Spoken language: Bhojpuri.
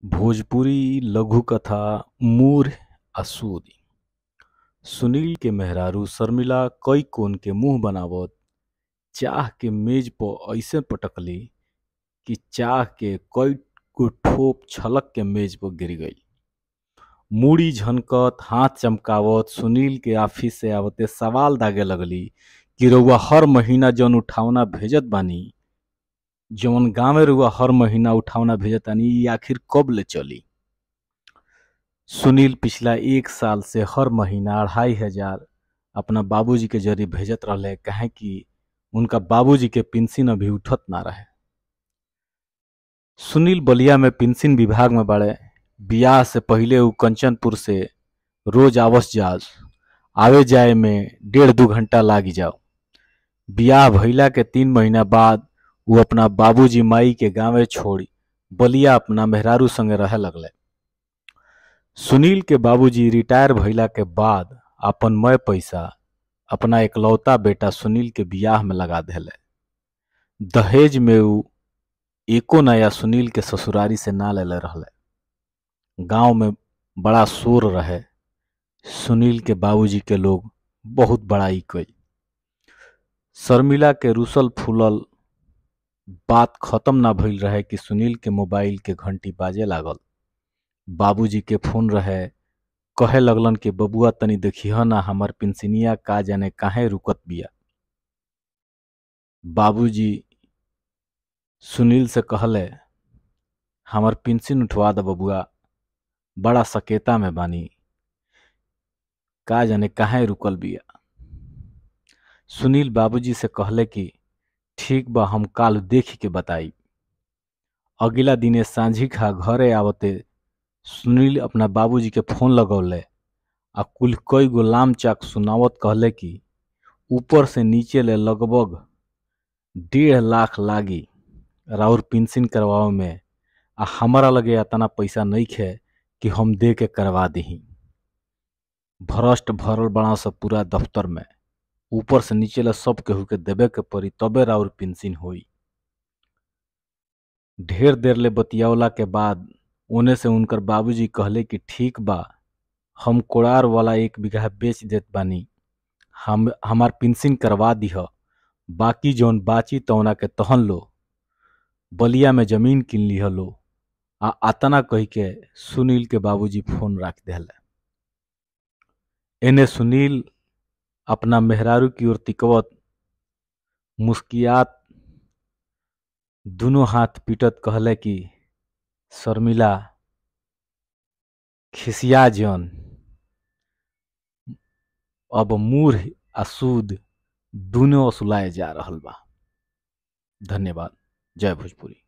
भोजपुरी लघु कथा मूर आ सूद। सुनील के मेहरारू शर्मिला कई कोन के मुंह बनावत चाह के मेज पर ऐसे पटकली कि चाह के कई गो ठोप छलक के मेज पर गिर गई। मूड़ी झनकत हाथ चमकावत सुनील के ऑफिस से आवते सवाल दागे लगली कि रउआ हर महीना जौन उठावना भेजत बानी, जौन गाँवे रउआ हर महीना उठावना भेजतानी, ई आखिर कब ले चली। सुनील पिछला एक साल से हर महीना 2500 अपना बाबूजी के जरिए भेजत रहले, काहे कि उनका बाबूजी के पेंशन अभी उठत ना रहे। सुनील बलिया में पेंशन विभाग में बाड़े। बियाह से पहले उ कंचनपुर से रोज आवस जास, आवे जाए में 1.5-2 घंटा लाग जाओ। बियाह भइला के 3 महीना बाद वो अपना बाबूजी माई के गांवे छोड़ी बलिया अपना मेहरारू संगे रहे लगले। सुनील के बाबूजी रिटायर भइला के बाद अपन मय पैसा अपना एकलौता बेटा सुनील के बियाह में लगा देले। दहेज में उ एको नया सुनील के ससुरारी से ना लेले रहले। गांव में बड़ा शोर रहे। सुनील के बाबूजी के लोग बहुत बड़ाई कई। शर्मिला के रुसल फूलल बात खत्म ना भइल रहे कि सुनील के मोबाइल के घंटी बाजे लागल। बाबूजी के फोन रहे, कहे लगलन कि बबुआ तनी देखिह ना, हमार पेंशनिया का जाने काहे रुकत बिया। बाबूजी सुनील से कहले, हमार पेंशन उठवा द बबुआ, बड़ा सकेता में बानी, का जाने काहे रुकल बिया। सुनील बाबूजी से कहले कि ठीक बा, हम काल देख के बताई। अगला दिने सांझी खा घरे आवते सुनील अपना बाबूजी के फोन लगौले आ कुल कई गो लाम चाक सुनावत कहले कि ऊपर से नीचे ले लगभग 1.5 लाख लागी राउर पेंशन करवावे में, आ हमारा लगे इतना पैसा नहीं खे कि हम दे के करवा दही। भ्रष्ट भरल बड़ा सब पूरा दफ्तर में, ऊपर से नीचे ले सब केहू के देवे के पड़ी तबे राउर पेंशन होई। ढेर देर ले बतियावला के बाद ओने से उनकर बाबूजी कहले कि ठीक बा, हम कोड़ार वाला 1 बीघा बेच देत बानी, हम हमार पेंशन करवा दीह, बाकी जौन बाची तौना के तहन लो, बलिया में जमीन किन लिह लो। आ आतना कही के सुनील के बाबूजी फोन रख देले। एने सुनील अपना मेहरारू की ओर तिकवत मुस्कियात दोनों हाथ पीटत कहले कि शर्मिला खिसिया जन, अब मूर आ सूद दोनों वसुलाए जा रहल बा। धन्यवाद। जय भोजपुरी।